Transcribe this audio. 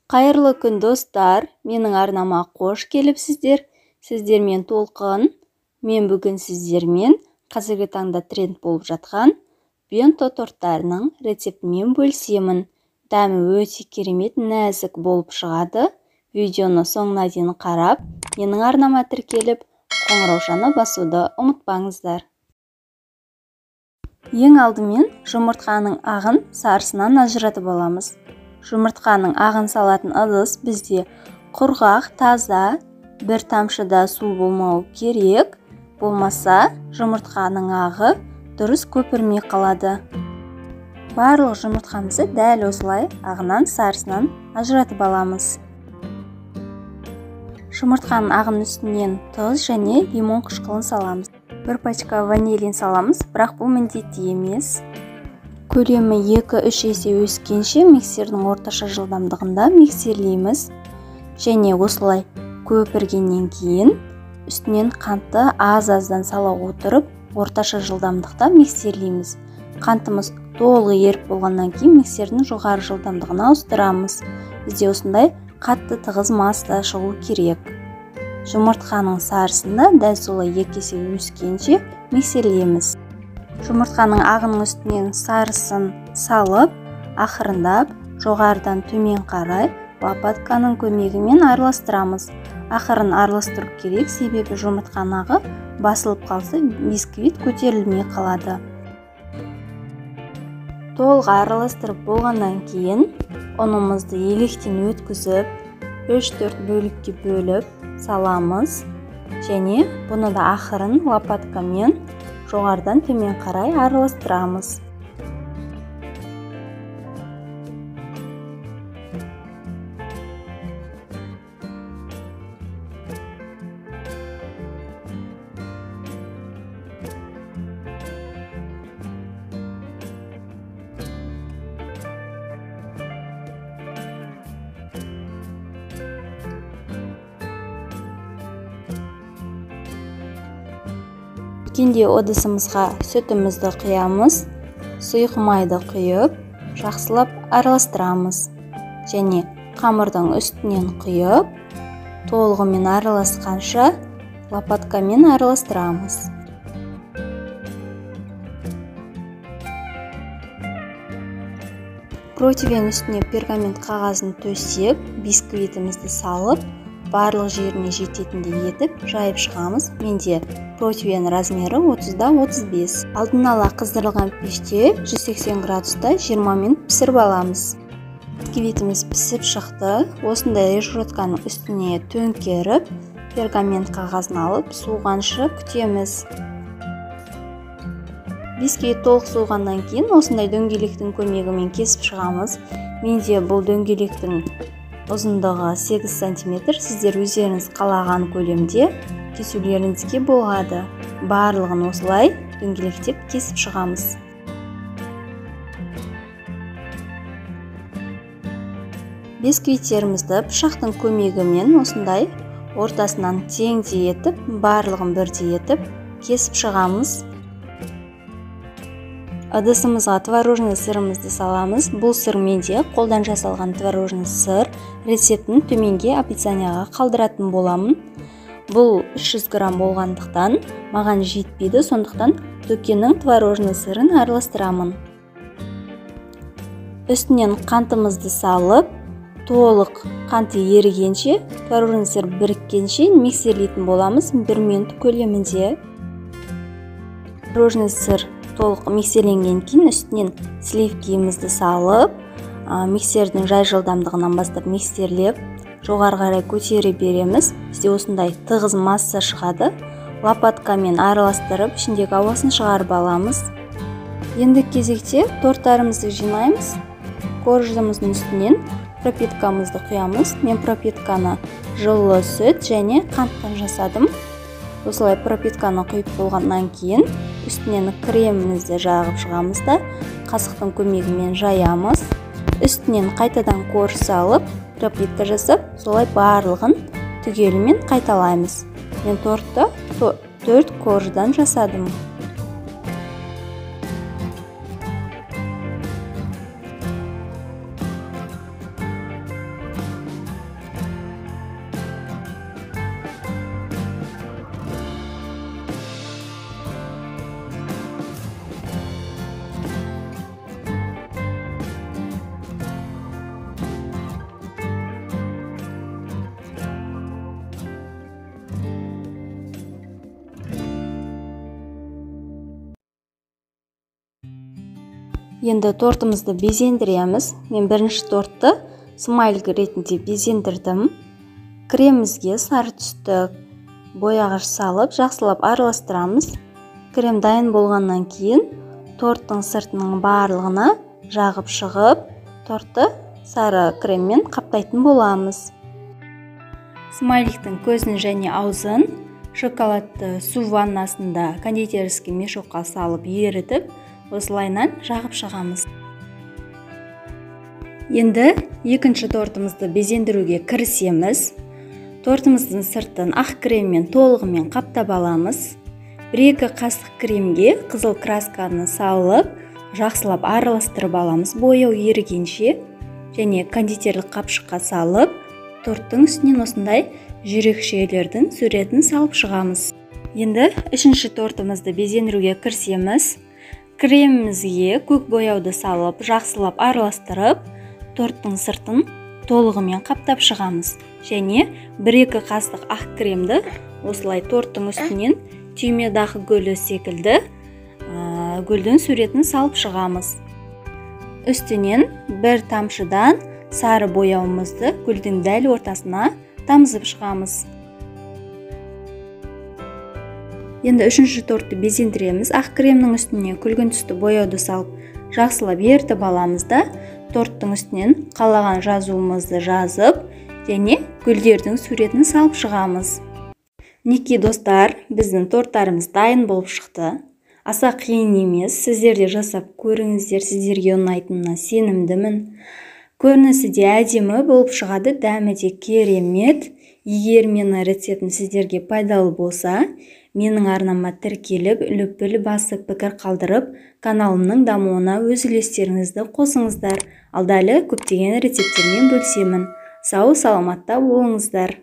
Қайырлы күн, достар! Менің арнама қош келіпсіздер. Сіздермен Толқын. Мен бүгін сіздермен қазіргі таңда тренд болып жатқан бенто торттарының рецептімен бөлісемін. Дәмі өте керемет, нәзік болып шығады. Видеоны соңына дейін қарап, менің арнама тіркеліп, қоңыраушаны басуды ұмытпаңыздар. Ең алдымен жұмыртқаның ағын сарысынан ажыратып аламыз. Жұмыртқаның ағын салатын ыдыс бізде құрғақ, таза, бір тамшы да су болмау керек, болмаса жұмыртқаның ағы дұрыс көпірмей қалады. Барлық жұмыртқамызды дәл осылай ағынан, сарысынан ажыратып аламыз. Жұмыртқаның ағының үстінен тұз және лимон қышқылын саламыз. Бір пачка ванилин саламыз, бірақ бұл міндетті емес. Көлемі 2-3 есе өскенше миксердің орташа жылдамдығында миксерлейміз. Және осылай көпіргеннен кейін үстінен қантты аз-аздан сала отырып, орташа жылдамдықта миксерлейміз. Қантымыз толық еріп болғаннан кейін миксердің жоғары жылдамдығына ауыстырамыз. Бізде осындай қатты тығыз масса шығу керек. Жұмыртқаның сарысында дәл солай 2 есе өскенше миксерлейміз. Жұмыртқаның ағының үстінен сарысын салып, ақырындап жоғарыдан төмен қарай лопатканың көмегімен араластырамыз. Ақырын араластыру керек, себебі жұмыртқаның ағы басылып қалса, бисквит көтерілмей қалады. Толық араластырып болғаннан кейін ұнымызды електен өткізіп, 3-4 бөлікке бөліп саламыз. Және бұны да ақырын лопаткамен жоғарыдан төмен қарай араластырамыз. Үлкендеу ыдысымызға сүтімізді құямыз, сұйық майды құйып, жақсылап араластырамыз. Және қамырдың үстінен құйып, толығымен араласқанша лопаткамен араластырамыз. Противень үстіне пергамент қағазын төсеп, бисквитімізді салып, барлық жеріне жететіндей етіп жайып шығамыз. Менде противень размері 30-35. Алдын ала қыздырылған пеште 180 градуста 20 минут пісіріп аламыз. Бисквитіміз пісіп шықты. Осындай решетканың үстіне төңкеріп, пергамент қағазын алып, суығанша күтеміз. Бисквит толық суығаннан кейін осындай дөңгелектің көмегімен кесіп шығамыз. Менде бұл дөңгелектің ұзындығы 8 сантиметр. Сіздер өздеріңіз қалаған көлемде кесулеріңізге болады. Барлығын осылай дөңгелектеп кесіп шығамыз. Бисквиттерімізді пышақтың көмегімен осындай ортасынан теңдей етіп, барлығын бірдей етіп кесіп шығамыз. Ыдысымызға творожный сырымызды саламыз. Бұл сыр менде қолдан жасалған творожный сыр. Рецептін төменге описанияға қалдыратын боламын. Бұл 300 грамм болғандықтан маған жетпейді, сондықтан дүкеннің творожный сырын араластырамын. Үстінен қантымызды салып, толық қанты ерігенше, творожный сыр біріккенше миксерлейтін боламыз 1 минут көлемінде. Творожный сыр толық миксерленген кейін үстінен сливкиімізді салып, миксердің жай жылдамдығынан бастап миксерлеп, жоғары қарай көтере береміз. Бізде осындай тығыз масса шығады. Лопаткамен араластырып, ішіндегі ауасын шығарып аламыз. Енді кезекте торттарымызды жинаймыз. Коржымыздың үстінен пропиткамызды құямыз. Мен пропитканы жылы сүт және қанттан жасадым. Осылай пропитканы құйып болғаннан кейін үстінен кремімізді жағып шығамыз да, қасықтың көмегімен жаямыз. Үстінен қайтадан корж салып, пропитка жасап, солай барлығын түгелімен қайталаймыз. Мен тортты 4 корждан жасадым. Енді тортымызды безендіреміз. Мен бірінші тортты смайлик ретінде безендірдім. Кремімізге сары түсті бояғыш салып, жақсылап араластырамыз. Крем дайын болғаннан кейін торттың сыртының барлығына жағып шығып, тортты сары креммен қаптайтын боламыз. Смайликтің көзін және аузын шоколадты су ваннасында кондитерский мешокқа салып ерітіп, осылайынан жағып шығамыз. Енді екінші тортымызды безендіруге кірісеміз. Тортымыздың сыртын ақ креммен толығымен қаптап аламыз. 1-2 қасық кремге қызыл красканы салып, жақсылап араластырып аламыз бояу ерігенше, және кондитерлік қапшыққа салып, торттың үстінен осындай жүрекшелердің суретін салып шығамыз. Енді үшінші тортымызды безендіруге кірісеміз. Кремімізге көк бояуды салып, жақсылап араластырып, торттың сыртын толығымен қаптап шығамыз. Және 1-2 қасық ақ кремді осылай торттың үстінен түймедақ гүлі секілді гүлдің суретін салып шығамыз. Үстінен бір тамшыдан сары бояуымызды гүлдің дәл ортасына тамызып шығамыз. Енді үшінші тортты безендіреміз. Ақ кремнің үстіне күлгін түсті бояуды салып, жақсылап ерітіп аламыз да, торттың үстінен қалаған жазуымызды жазып, және гүлдердің суретін салып шығамыз. Мінекей достар, біздің торттарымыз дайын болып шықты. Аса қиын емес, сіздер де жасап көріңіздер, сіздерге ұнайтынына сенімдімін. Көрінісі де әдемі болып шығады, дәмі де керемет. Егер менің рецептім сіздерге пайдалы болса, менің арнама тіркеліп, лүпіл басып, пікір қалдырып, каналымның дамуына өз үлестеріңізді қосыңыздар. Алда әлі көптеген рецепттермен бөлісемін. Сау саламатта болыңыздар.